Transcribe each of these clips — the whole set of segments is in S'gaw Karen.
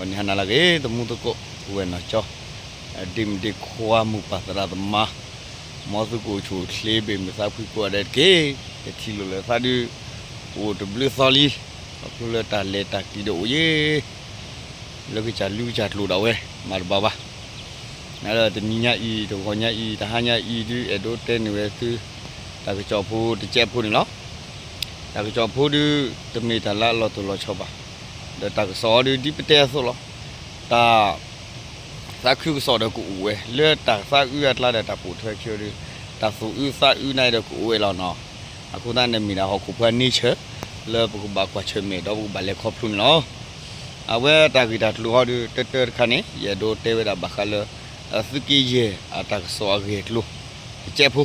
န့ၣ်ဟါနၤလၢအဂ့ၤ သမူသကိး ပုၢ်ဝဲၢ်နီၢ်ကၠီ, ဒ့မုၣ်ဒ့ခွါ မိၢ်ပၢ်သရၣ်သမါ, မ်သုကအိၣ်ဆူၣ်အိၣ်ချ့ ဘၣ်မုာ်သးဖှံကိးဂၤဒဲးတက့ၢ်. ယထံၣ်လိာ်လၢသးဒုး အိၣ်တဘျုးသီလံ, ခီဖျိလၢတၢ်လဲၤတၢ်က့ၤဒီးအိၣ်ယဲ လၢကစၢ်လူကစၢ်ကျိၤဒၣ်ဝဲ မၤတဘၣ်ဘၣ်. တနံၤညါအံၤ တဂီၤညါအံၤ တဟါညါအံၤဒုး အဲၣ်ဒိးတဲန့ၢ်ဝဲသု တၢ်ကစီၣ်ဖိတစဲးဖိန့ၣ်လီၤ. တၢ်ကစီၣ်ဖိဒုး တမ့ၢ်တၢ်လၢအလီၤတိၢ်လီၤဆီဘၣ်, ဒီးတၢ်ကစီၣ်အီၤဒုး ဒ်ပတဲအသိးလီၤ. တၢ် သးခုကစီၣ်ဒီးကအိၣ်ဝဲ လၢတၢ်သးအုးအကျါဒီးတၢ်ပိာ်ထွဲခံအီၤဒုး တၢ်သူၣ်အုးသးအုးနၤဒီးကအိၣ်ဝဲလီၤနီၤ. အဃိသတးန့ၣ် မ့ၢ်ဒၣ်ဟီၣ်ခိၣ်ဖၢန့ဆၢၣ် လၢပကဘၣ်ကွၢ်ဆၢၣ်မဲာ်ဒီးပကဘၣ်လဲၤခီဖျိန့ၣ်လီၤ. အဝဲတၢ်ဂ့ၢ်တၢ်ကျိၤဟီဒုး တၢတၢတခါန့ၣ် ယအဲၣ်ဒိးတဲဝဲဒၣ်ဘၣ်ဃးလၢ သုးက့ယဲၢ်အတၢ်ကစီၣ်အဂ့ၢ်အကျိၤ တစဲးဖိ,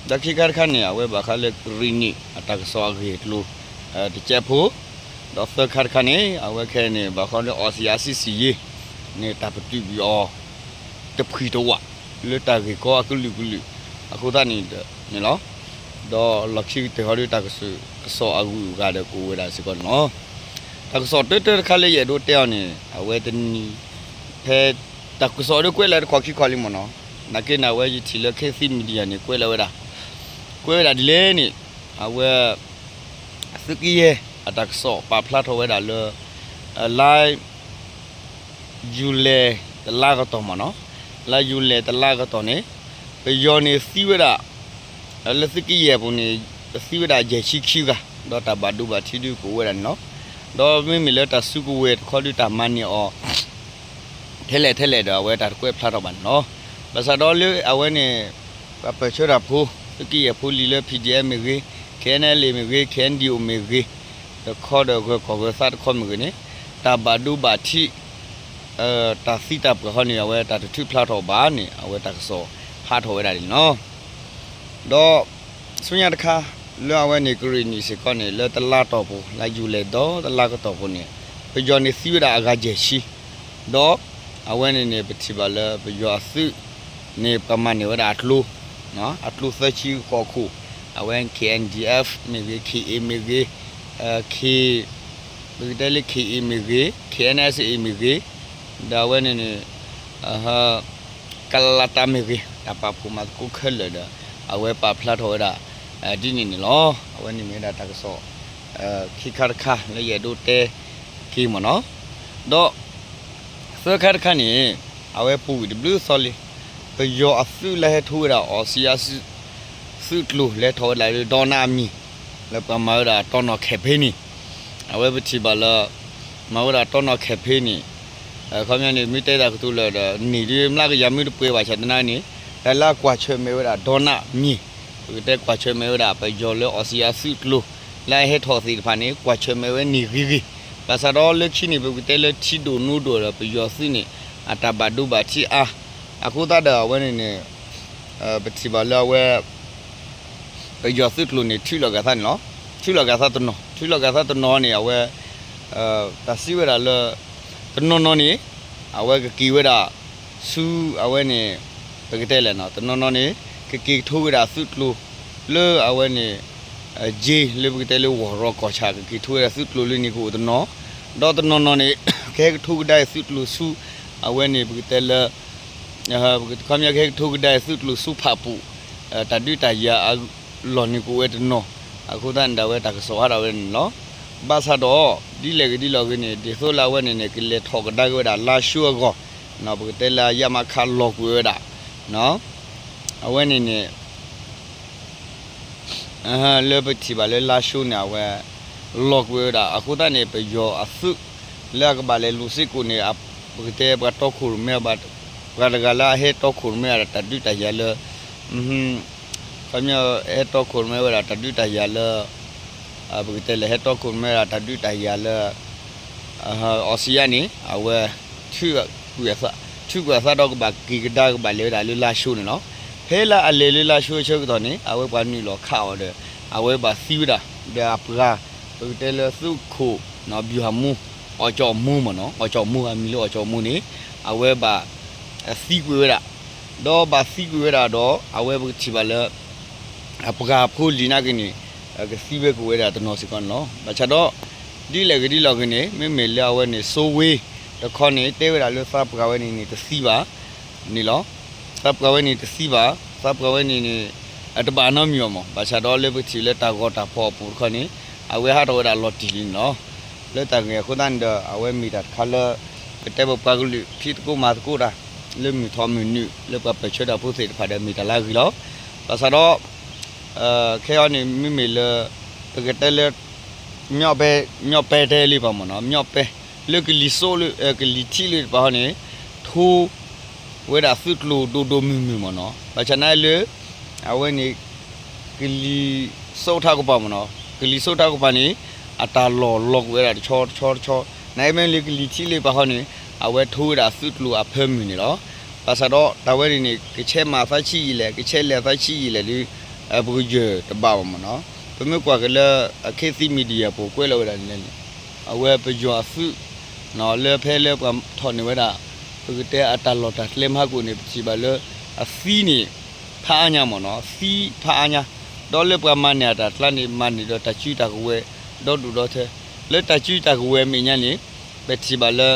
ဒီးခံခါတခါန့ၣ် အဝဲဘၣ်ဃးလၢကရံၣ်နံၣ်အတၢ်ကစီၣ်အဂ့ၢ်အကျိၤ တစဲးဖိ, ဒီးသၢခါတခါန့ၣ် အဝဲခဲအံၤန့ၣ် ဘၣ်ဃးလၢ အီစံယါစံစံယ့ န့ၣ် တၢ်ပတုာ်ကွံာ်အီၤ တဖှံၣ်တဝး လၢတၢ်ဂ့ၢ်ကီအကလုာ်ကလုာ် အဃိသတးန့ၣ်န့ၣ်လီၤ. ဒီးလီၢ်ခံကတၢၢ်ဟီဒုး တၢ်ကစီၣ်အဂုၤအဂၤဒီးကအိၣ်ဝဲဒၣ်စ့ၢ်ကီးန့ၣ်လီၤ. တၢ်ကစီၣ်တၢတၢတခါလၢယအဲၣ်ဒိးတဲအီၤန့ၣ် အဝဲတနံၤ ဖဲ တၢ်ကစီၣ်ဒုးကွဲးလၢတခီခံခီလံမ့ၢ်နီၤ, နာ်က့န့ၣ် အဝဲယထံၣ်လၢ ခေတ်သစ် Media န့ၣ် ကွဲးလၢဝဲဒၣ်, ကွဲးဝဲဒၣ်ဒ်လဲၣ်န့ၣ် အဝဲ သုးက့ယဲၢ်အတၢ်ကစီၣ်ပာ်ဖျါထီၣ်ဝဲဒၣ်လၢ လါ ယူၤလံၤတလါကတီၢ်မ့ၢ်နီၤ, လါယူၤလံၤတလါကတီၢ်န့ၣ် ပယီၤန့ၣ်သံဝဲဒၣ် လၢသုးက့ယဲၢ်အပူၤန့ၣ် သံဝဲဒၣ်ယဲၢ်ဆံခံဂၤ ဒီးတၢ်ဘၣ်ဒိဘၣ်ထံးဒုးကအိၣ်ဝဲဒၣ်န့ၣ်လီၤ. ဒီးမ့မ့ၢ်လၢတၢ်စုကဝဲၤတခီဒုးတၢ်မၤန့ၢ်အီၤ ထဲလဲၣ်ထဲလဲၣ်ဒီး အဝဲတၢ်တကွဲးဖျါထီၣ်ဘၣ်န့ၣ်လီၤ. ဘၣ်ဆၣ်ဒီးလၢအဝဲန့ၣ် ပှၤပၢၢ်ဆၢတၢ်ဖိ သုးက့ယဲၢ်ဖိလံၤလၢ P D F မ့ၢ်ဂ့ၤ, K N L A မ့ၢ်ဂ့ၤ, K N D O မ့ၢ်ဂ့ၤ, တခီဒီးဂၢၤကီၢ်ဂၢၤသးတခီမ့ၢ်ဂ့ၤန့ၣ် တၢ်ဘၣ်ဒိဘၣ်ထံး တၢ်သံတၢ်ပှၢ်ဟီန့ၣ် အဝဲတၢ်တထုးဖျါထီၣ်ဘၣ်န့ၣ် အဝဲတၢ်ကစီၣ်ဟးထီၣ်ဝဲဒၣ်န့ၣ်လီၤ. ဒီးဆူညါတခါ လၢအဝဲန့ၣ် ကရံၣ်နံၣ်စ့ၢ်ကီးန့ၣ် လၢတလါတီၢ်ပူၤ လါယူၤလံဒီးတလါကတီၢ်ပူၤန့ၣ် ပယီၤန့ၣ်သံဝဲဒၣ်အဂၤယဲၢ်ဆံ, ဒီးအဝဲန့ၣ်န့ၣ် ပထံၣ်ဘၣ်လၢပယီၤအသုးန့ၣ် ပှၤမၤန့ၢ်ဝဲဒၣ်အကျိၤ အကျိၤသၢဆံဃိးခိၣ်, အဝဲ K N D F မ့ၢ်ဂ့ၤ, K A မ့ၢ်ဂ့ၤ, K ပကတဲလၢ K A မ့ၢ်ဂ့ၤ, K N S A မ့ၢ်ဂ့ၤ, ဒီးအဝဲန့ၣ်န့ၣ် ကလလးတၢ်မ့ၢ်ဂ့ၤ တၢ်ပာ်ဖှိၣ်မၤသကိးခဲလၢာ်ဒီး အဝဲပာ်ဖျါထီၣ်ဝဲဒၣ် ဒ်န့ၣ်န့ၣ်လီၤ. အဝဲန့ၣ်မ့ၢ်ဝဲဒၣ်တၢ်ကစီၣ် ခံခါတခါလၢယအဲၣ်ဒိးတဲက့ၤမ့ၢ်နီၤ. ဒီးသၢခါတခါန့ၣ် အဝဲပူၤကွံာ်တဘျုးသီလံ, ပယီၤအသုးလၢဟဲထီၣ်ဝဲဒၣ် အီစံယါ သုးကျိၤလဲၤထီၣ်ဝဲဒၣ်လၢ Donald Min လၢပှၤမၤဝဲဒၣ်တီနီၣ် campaign န့ၣ်, အဝဲပထံၣ်ဘၣ်လၢ မၤဝဲဒၣ်တီနီၣ် campaign န့ၣ်, ခီပညီန့ၣ် မ့ၢ်တဲတၢ်ကတိၤလၢာ်ဒီး န့ၢ်ဒ်မျးကယၤမ့ၢ်တပှဲၤဘၣ်ဆၣ်သနာ်န့ၣ် တၢ်လၢအကွၢ်ဆၢၣ်မဲာ်ဝဲဒၣ် Donald Min, ပကတဲကွၢ်ဆၢၣ်မဲာ်ဝဲဒၣ် ပယီၤလၢအီစံယါသုးကျိၤ လၢအဟဲထီၣ်သ့ၣ်တဖၣ်န့ၣ် ကွၢ်ဆၢၣ်မဲာ်ဝဲန့ၢ်ဂ့ၤဂ့ၤ, ဘၣ်ဆၣ်ဒီးလၢခံန့ၣ် ပကတဲလၢထံဒိၣ်နိဒိၣ်ဒီး ပယီၤသုးန့ၣ် အတၢ်ဘၣ်ဒိဘၣ်ထံးအါ, အဃိသတးဒီးအဝဲန့ၣ်န့ၣ် ပထံၣ်ဘၣ်လၢအဝဲ ပယီၤသုးကျိၤန့ၣ် ထုးလီၤဂာ်သးန့ၣ်လီၤ. ထုးလီၤဂာ်သးတနီၤ, ထုးလီၤဂာ်သးတနီၤန့ၣ် အဝဲ တၢ်စံးဝဲဒၣ်လၢ တနီၤနီၤန့ၣ် အဝဲကက့ၤဝဲဒၣ် ဆူအဝဲန့ၣ် ပကတဲလဲၣ်နီၤ, တနီၤနီၤန့ၣ် ကက့ၤကထိဝဲဒၣ်သုးကျိၤ လၢအဝဲန့ၣ် က့လၢပကတဲလၢဝီၤရီကီၢ်ဆၣ် ကက့ၤထိဝဲဒၣ်သုးကျိၤလၢန့ၣ်ကအိၣ်တနီၤ, ဒီးတနီၤနီၤန့ၣ် ကဟဲကထိကဒါအံၤသုးကျိၤဆူ အဝဲန့ၣ်ပကတဲလၢ ပကတဲခီပညီကဟဲကထိကဒါအံၤသုးကျိၤဆူဖၣ်ပူၣ် တၢ်ဒုးတၢ်ယၤအလီၢ်န့ၣ်ကအိၣ်ဝဲတနီၤ, အဃိသတးန့ၣ်ဒီးအဝဲတၢ်ကစီၣ်ဟးထီၣ်ဝဲန့ၣ်လီၤ. ဘၣ်ဆၣ်ဒီး ဒ်လဲၣ်ဂ့ၤဒ်လဲၣ်ဂ့ၤန့ၣ် ဒ်သိးလၢအဝဲန့ၣ်န့ၣ် ကလဲၤထီၣ်ကဒါက့ၤဝဲဒၣ်လါၡိအဂီၢ်, ပကတဲလၢ ယမခ လီၤကွံာ်ဝဲဒၣ် အဝဲန့ၣ်န့ၣ် လၢပထံၣ်ဘၣ်လၢလါၡိန့ၣ် အဝဲ လီၤကွံာ်ဝဲဒၣ် အဃိသတးန့ၣ် ပယီၤအသုး လၢအကဘၣ်လဲၤလူၤစ့ၢ်ကီးန့ၣ် ပကတဲပှၤတီခိၣ်ရိၣ်မဲ ပှၤတဂၤလၢအဟဲတီခိၣ်ရိၣ်မဲ တၢ်ဒုးတၢ်ယၤလၢ ခီပညီ ဟဲတီခိၣ်ရိၣ်မဲဝဲဒၣ်တၢ်ဒုးတၢ်ယၤလၢ ပကတဲလဲၣ် ဟဲတီခိၣ်ရိၣ်မဲဝဲဒၣ်တၢ်ဒုးတၢ်ယၤလၢ အီစံယါန့ၣ် အဝဲ ထုးကွံာ်အသးဒီးကဘၣ်က့ၤကဒါကဘၣ်လဲၤဝဲဒၣ်လၢလါၡိန့ၣ်လီၤ. ဖဲလၢအလဲၤလၢလါၡိအဆၢကတီၢ်န့ၣ် အဝဲပှၤနုာ်လီၤခးအီၤဒီး အဝဲဘၣ်သံဝဲဒၣ် ဒီးအပှၤ ပကတဲလၢသုးခိၣ် ဗျူဟာမှူး အီၣ်ကၠီၣ်မူမ့ၢ်နီၤ အီၣ်ကၠီၣ်မူ အမံၤလၢအီၣ်ကၠီၣ်မူန့ၣ် အဝဲဘၣ် သံကွံာ်ဝဲဒၣ် ဒီးဘၣ်သံကွံာ်ဝဲဒၣ်ဒီး အဝဲပကထံၣ်ဘၣ်လၢ အပှၤဖိလံၤနာ်က့န့ၣ် ကသံဝဲကဝဲဒၣ်တနီၤစ့ၢ်ကီးန့ၣ်လီၤ. ဘၣ်ဆၣ်ဒီး ဒ်လဲၣ်ဂ့ၤဒ်လဲၣ်ဂ့ၤန့ၣ် မ့မ့ၢ်လၢအဝဲန့ၣ် စိုးဝင်း တခီန့ၣ် တဲဝဲဒၣ်လၢသးပှၢ်ဝဲန့ၣ်န့ၣ် တသံဘၣ်န့ၣ်လီၤ. သးပှၢ်ဝဲန့ၣ်တသံဘၣ်, သးပှၢ်ဝဲန့ၣ်န့ၣ် အတဘၣ်နီတမံၤဘၣ်မး. ဘၣ်ဆၣ်ဒီးလၢပထံၣ်လၢတၢ်ဂီၤတၢ်ဖီၣ်အပူၤတခီန့ၣ် အဝဲဟးထီၣ်ဝဲဒၣ်လီၤတံၢ်လံန့ၣ်လီၤ. လၢတၢ်ဂ့ၢ်အဃိသတးန့ၣ်ဒီး အဝဲမ့ၢ်တၢ်တခါလၢ ပတဲပပှၤကလုာ် ဖံးသကိးမၤသကိးတၢ် လၢမုၢ်ထီၣ်မုၢ်နုာ် လၢပှၤပၢၢ်ဆၢတၢ်ဖိသ့ၣ်တဖၣ်ဒီး မ့ၢ်တၢ်လၢအဂ့ၤလီၤ. ဘၣ်ဆၣ်ဒီး ခဲအံၤန့ၣ် မ့မ့ၢ်လၢ ပကတဲလၢ မညီပဲ မညီပဲတဲလံပှၤမ့ၢ်နီၤ, မညီပဲ လၢကလံၤစိးလၢ ကလံၤထံးလၢတပၤဟီန့ၣ် ထိ ဝဲဒၣ်သုးကျိၤဒိၣ်ဒိၣ်မုၢ်မုၢ်မ့ၢ်နီၤ. ဘၣ်ဆၣ်နာ်လၢ အဝဲန့ၣ် ကလံၤစိးထးကပၤမ့ၢ်နီၤ, ကလံၤစိးထးကပၤန့ၣ် အတၢ်လီၢ်လီၤကွံာ်ဝဲဒၣ်တဆီတဆီတဆီ, နာ်က့မ့ၢ်လၢကလံၤထံးလၢတပၤဟီန့ၣ် အဝဲထိဝဲဒၣ်သုးကျိၤအဖၢမုၢ်န့ၣ်လီၤ. ဘၣ်ဆၣ်ဒီးတၢ်ဝဲန့ၣ်န့ၣ် ကဆဲးမၤသးဆံးယံာ်လဲၣ် ကဆဲးလဲၤသးဆံးယံာ်လဲၣ်ဒီး ပကယၢၢ်တဘၣ်ဘၣ်မ့ၢ်နီၤ. ပမ့ၢ်ကွၢ်က့ၤလၢ အခ့သံ media ပူၤကွဲးလီၤဝဲဒၣ်န့ၣ်လဲၣ်န့ၣ် အဝဲပယီၤအသုး လၢဖဲလၢပှၤထီၣ်န့ၢ်ဝဲဒၣ် ပကတဲအတၢ်လီၢ်တၢ်ကျဲမဟါကိၣ်န့ၣ် ပထံၣ်ဘၣ်လၢ အသံန့ၣ် ဖးအါညါမ့ၢ်နီၤ, သံဖးအါညါ, ဒီးလၢပှၤမၤန့ၢ်အတၢ်ကျါန့ၣ် မၤန့ၢ်ဒီးတၢ်စုတၢ်ကဝဲၤ ဒီဒူၣ်ဒီထၢ, လၢတၢ်စုတၢ်ကဝဲၤအမဲာ်ညါန့ၣ် ပထံၣ်ဘၣ်လၢ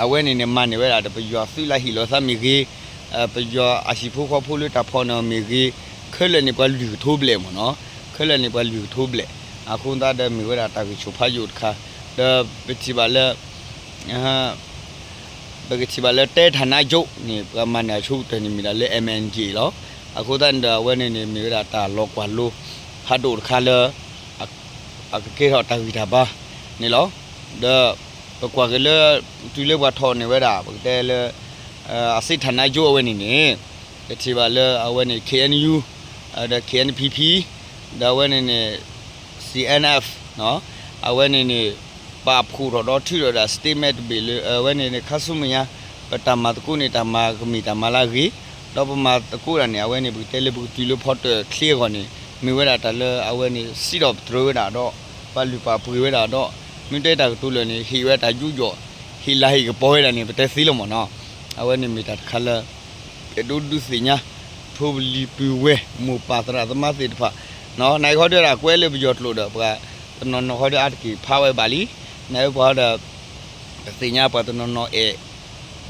အဝဲန့ၣ်န့ၣ် မၤန့ၢ်ဝဲဒၣ်ဒီးပယီၤအသုးလၢဟ့ၣ်လီၤသးမ့ၢ်ဂ့ၤ, ပယီၤအဟံၣ်ဖိဃီဖိလၢတၢ်ဖီၣ်န့ၢ်အီၤမ့ၢ်ဂ့ၤ, ခဲလၢာ်န့ၣ်ပှၤလုၢ်ကထိဘျဲၣ်မ့ၢ်နီၤ, ခဲလၢာ်န့ၣ်ပှၤလုၢ်ကထိဘျဲၣ်, အဃိသတးဒီးမ့ၢ်ဝဲဒၣ်တၢ်ဂံၢ်ဆူၣ်ဖးယိာ်တခါ, ဒီးပထံၣ်ဘၣ်လၢ ပကထံၣ်ဘၣ်လၢတဲ ဌာနချုပ်န့ၣ် ပှၤမၤန့ၢ်အဆိကတၢၢ်န့ၣ်မ့ၢ်ဒၣ်လၢ MNDAA လီၤ. အဃိသတးန့ၣ်ဒီးအဝဲန့ၣ်န့ၣ် မ့ၢ်ဝဲဒၣ်တၢ်လီၤကွၢ်လိ ဖးဒိၣ်တခါလၢ အကကဲထီၣ်တၢ်ဂံၢ်တၢ်ဘါန့ၣ်လီၤ. ဒီးပကွၢ်က့ၤလၢ တုၤလၢပှၤထီၣ်န့ၢ်ဝဲဒၣ် ပကတဲလၢ အစစ်ဌာနချုပ် အဝဲန့ၣ်န့ၣ် ပထံၣ်ဘၣ်လၢအဝဲန့ၣ် KNU ဒီး KNPP ဒီးအဝဲန့ၣ်န့ၣ် CNF အဝဲန့ၣ်န့ၣ် ပာ်ဖှိၣ်ထီၣ်ဒီးထုးထီၣ်ဒၣ် statement တဘ့ၣ်လၢ အဝဲန့ၣ်န့ၣ် ခါဆူမဲာ်ညါ ပတၢ်မၤသကိးန့ၣ် တၢ်မၤကမ့ၢ်တၢ်မၤလၢအဂ့ၤ, ဒီးပမၤသကိးတၢ်န့ၣ် အဝဲန့ၣ် ပကတဲလၢပကတုၤလၢဖီတၢၣ်ချ့အဂီၢ်န့ၣ် မ့ၢ်ဝဲဒၣ်တၢ်လၢအဝဲန့ၣ် စံးထီၣ်ပတြၢၤဝဲဒၣ်ဒီး ပာ်လုၢ်ပာ်ပှ့ၤဝဲဒၣ်ဒီး မ့ၢ်တဲတၢ်ကတိၤလၢာ်န့ၣ် ဟ့ၣ်ဝဲတၢ်ယူးယီၣ် ဟ့ၣ်လၤဟ့ၣ်ကပီၤဝဲဒၣ်န့ၣ် ပတဲသ့လီၤမ့ၢ်နီၤ. အဝဲန့ၣ်မ့ၢ်တၢ်တခါလၢ အဲၣ်ဒိးဒုးသ့ၣ်ညါ ထိၣ်ပလံၤပုၢ်ဝဲၢ် မိၢ်ပၢ်သရၣ်သမါသ့ၣ်တဖၣ်, နာ်က့ဟီဒီးကွဲးလၢပယီၤကျိာ်ဒီး ပှၤတနီၤနီၤဟီဒီးအါတက့ၢ်ဖးဝဲဘၣ်လံ, နာ်က့ပှၤဟီဒီး ပသ့ၣ်ညါပှၤတနီၤနီၤအဲၣ်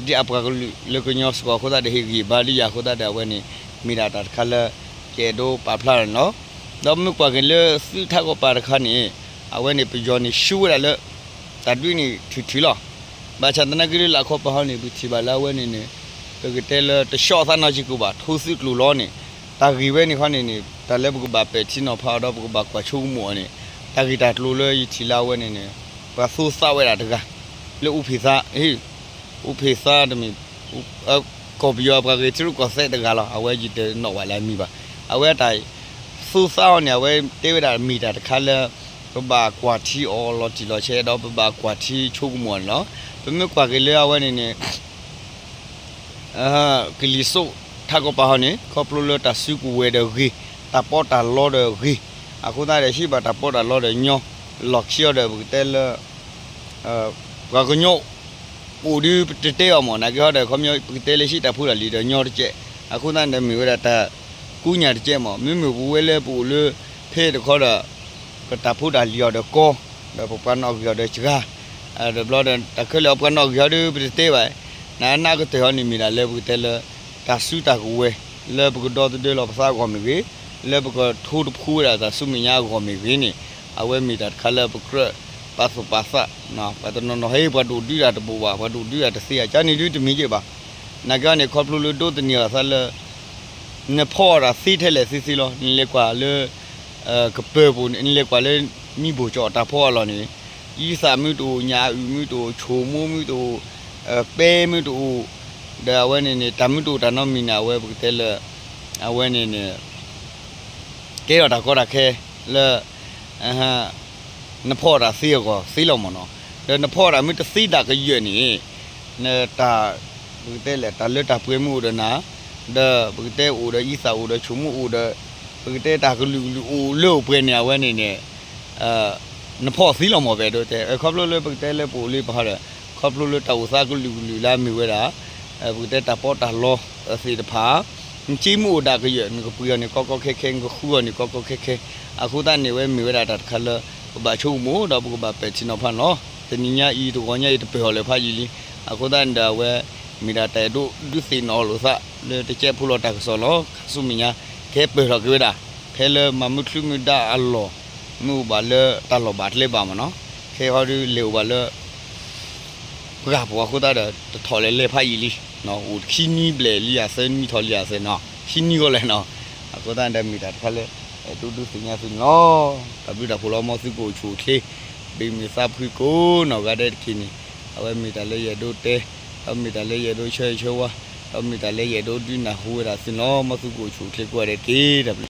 ဒ်အပှၤကလုာ်လၢကညီစ့ၢ်ကီးအဃိသတးဒီး ဟ့ၣ်ဂံၢ်ဘါဒ်ယၤအဃိသတးဒီး အဝဲန့ၣ် မ့ၢ်ဒၣ်တၢ်တခါလၢ ကအဲၣ်ဒိးပာ်ဖျါထီၣ်န့ၣ်လီၤ. ဒီးမ့ၢ်ကွၢ်က့ၤလၢသုးထးကီၢ်ပၤတခါန့ၣ် အဝဲန့ၣ်ပယီၤန့ၣ် ရှုံးဝဲဒၣ်လၢ တၢ်ဒုးန့ၣ်ထုးထုးလီၤ. ဘၣ်ဆၣ်သနာ်က့လၢလၢခီပၤဟီန့ၣ် ပထံၣ်ဘၣ်လၢအဝဲန့ၣ်န့ၣ် ပကတဲလၢတဆှီၣ်သးနီၢ်ကံၢ်ကိၣ်ဘၣ် ထိသုးကျိၤလီၤန့ၣ် တၢ်ဂ့ၢ်ဝဲန့ၣ်ခီန့ၣ်န့ၣ် တၢ်လၢပကဘၣ်ပဲာ်ထံနီၤဖးအီၤဒီးပကဘၣ်ကွၢ်ဆိကမိၣ်အီၤန့ၣ် တၢ်ဂ့ၢ်တၢ်ကျိၤလၢယထံၣ်လၢအဝဲန့ၣ်န့ၣ် ပှၤသူသးဝဲဒၣ်တဂၤ လၢအူဖံးသး အူဖံးသးတမ့ၢ် ကီၢ်ပယီၤပှၤဂ့ၤထံရူၢ်ကီၢ်သဲးတဂၤလီၤ. အဝဲယတနီၣ်ဝဲလၢအမံၤဘၣ်. အဝဲတၢ်သူသးအီၤန့ၣ် အဝဲတဲဝဲဒၣ်မ့ၢ်တၢ်တခါလၢ ပဘၣ်ကွၢ်ထံအီၤလီၤတံၢ်လီၤဆဲးဒီးပဘၣ်ကွၢ်ထံဆိကမိၣ်န့ၣ်လီၤ. ပမ့ၢ်ကွၢ်က့ၤလၢအဝဲန့ၣ်န့ၣ် ကလံၤစိးထးကီၢ်ပၤဟီန့ၣ် ခီဖျိလၢတၢ်စုကဝဲၤဒီးဂ့ၤ တၢ်ပီးတၢ်လီဒီးဂ့ၤ အဃိသတးဒီးဟံးဘၣ်တၢ်ပီးတၢ်လီဒီးညီ လီၢ်ခံအီၤဒီးပကတဲလၢ ပှၤကညီ အိၣ်ဒုးပတတဲအီၤမး နာ်က့ဟီဒီး ခီပညီပကတဲလၢဟံးတၢ်ဖိတၢ်လံၤဒီးညီတကဲး အဃိသတးန့ၣ်ဒီးမ့ၢ်ဝဲဒၣ်တၢ်ကူညၢ်တကဲးမး မ့မ့ၢ်ပဝဲလၢပအိၣ်လၢ ဖဲတခီဒီး ပတၢ်ဖိတၢ်လံၤအီၤဒီးကီ ဒီးပပှၤနီၣ်ဂံၢ်အီၤဒီးစှၤ ဒီးဘျီဒီးတၢ်ခဲလၢာ်အပှၤနီၣ်ဂံၢ်ဟီဒီးပတတဲဘၣ် နနၢ်ကတၢၢ်ဟီန့ၣ်မ့ၢ်ဒၣ်လၢပကတဲလၢ တၢ်စုတၢ်ကဝဲၤ လၢပကဒီသဒၢလီၤပသးအဂီၢ်မ့ၢ်ဂ့ၤ လၢပကထိတဖှူဝဲဒၣ်တၢ်ဆူမဲာ်ညါအဂီၢ်မ့ၢ်ဂ့ၤန့ၣ် အဝဲမ့ၢ်တၢ်တခါလၢပကြၢးပာ်သူၣ်ပာ်သး ပှၤတနီၤနီၤဟဲ ပှၤဒိၣ်ဒုးတၢ်တဘိးဘၣ် ပှၤဒိၣ်ဒုးတၢ်တသ့ဧါ ကန့ၣ်ဒုးတမ့ၢ်က့ဘၣ် နာ်က့န့ၣ် ခီဖျိလၢဒိးသန့ၤအသးလၢ နဖီၣ်အီၤတၢ်သ့ထဲလဲၣ်သ့သ့လီၤ နလဲၤကွၢ်လၢ ကပၢၤပူၤန့ၣ် နလဲၤကွၢ်လၢ မံဘိၣ်ကၠီၣ်တၢ်ဖီၣ်အလီၢ်န့ၣ် ယံသၣ်မ့ၢ်တအိၣ် ညၣ်အုၣ်မ့ၢ်တအိၣ် ဆိၣ်မိၢ်မ့ၢ်တအိၣ် ပဲမ့ၢ်တအိၣ် ဒီးအဝဲန့ၣ်န့ၣ် တၢ်မ့ၢ်တအိၣ်တၢ်နီတမံၤန့ၣ် အဝဲပကတဲလၢ အဝဲန့ၣ်န့ၣ် ကဲထီၣ်တၢ်ကီတၢ်ခဲလၢ နဖီၣ်တၢ်သ့အဂီၢ်သ့လီၤမ့ၢ်နီၤ ဒီးနဖီၣ်တၢ်မ့ၢ်တသ့ဒၣ်ကယၢၢ်န့ၣ် နတၢ် ပကတဲလဲၣ် တၢ်လၢတၢ်ပှဲၤမ့ၢ်အိၣ်ဒီးနၤ ဒီးပကတဲအိၣ်ဒီးယံသၣ်အိၣ်ဒီးဆိၣ်မိၢ်အိၣ်ဒီး ပကတဲတၢ်ကလုာ်ကလုာ်အိၣ်လၢအိၣ်ပှဲၤန့ၣ် အဝဲန့ၣ်န့ၣ် နဖီၣ်သ့လီၤမ့ၢ် ပအဲၣ်ဒိးတဲ ခီဖျိလၢပကတဲလၢပအိၣ်လၢပဟီဒီး ခီဖျိလၢတၢ်အိၣ်သးကလုာ်ကလုာ်လၢအမ့ၢ်ဝဲဒၣ် ပကတဲတၢ်ပီးတၢ်လီသ့ၣ်တဖၣ် နစ့မ့ၢ်အိၣ်ဒၣ်ကယၢၢ် နကပှ့ၤအီၤန့ၣ်ကီကီခဲခဲ နကဃုအီၤန့ၣ်ကီကီခဲခဲ အဃိသတးန့ၣ် အဝဲမ့ၢ်ဝဲဒၣ်တၢ်တခါလၢ ပဘၣ်ဆိကမိၣ်ဒီးပကဘၣ်ပဲာ်ထံနီၤဖးန့ၣ်လီၤ. တနံၤညါအံၤ တဂီၤညါအံၤ တပၢၢ်ထီၣ်လၢၤဖးယံာ်လံ. အဃိသတးန့ၣ်ဒီး အဝဲမ့ၢ်ဒၣ်တၢ်အဲၣ်ဒိးဒုးသ့ၣ်နီၣ်လိာ်သး လၢတကဲးဖိလီၤတၢ်ကစီၣ်လီၤ. ခါဆူမဲာ်ညါ ကဟဲပၢၢ်ထီၣ်က့ၤဝဲဒၣ် ဖဲလၢမၤမုၢ်ချုးမုၢ်ဒါအလီၢ် မ့ၢ်အိၣ်ဘၣ်လၢတၢ်လီၢ်ဘၣ်တလဲဘၣ်မ့ၢ်နီၤ. ခဲအံၤဒုးလဲၤအိၣ်ဘၣ်လၢ ပှၢ်ပူၤအဃိသတးဒီး တထီၣ်လဲၤလဲၤဖးယံာ်လံ. အိၣ်ခံနံၤဘျဲၣ်လံအသၢနံၤထီၣ်လံအသၢနီၤ ခံနံၤဂီၢ်လဲၣ်နီၤ. အဃိသတးန့ၣ်ဒီး မ့ၢ်တၢ်တခါလၢ အဲၣ်ဒိးဒုးသ့ၣ်ညါသုန့ၣ်လီၤ. တၢ်ဘျုးတၢ်ဖှိၣ်လီၤ မ်သုကအိၣ်ဆူၣ်အိၣ်ချ့ ဘၣ်မုာ်သးဖှံကိးနီၢ်ဂၤဒဲးတက့ၢ်န့ၣ်. အဝဲမ့ၢ်တၢ်လၢယအဲၣ်ဒိးတဲ, ဒီးမ့ၢ်တၢ်လၢယအဲၣ်ဒိးဆၢဂ့ၤဆၢဝါ, ဒီးမ့ၢ်တၢ်လၢယအဲၣ်ဒိးဒုးနၢ်ဟူဝဲဒၣ်သုန့ၣ်လီၤ. မ်သုကအိၣ်ဆူၣ်အိၣ်ချ့ကိးဂၤဒဲးတက့ၢ်. တၢ်ဘျုး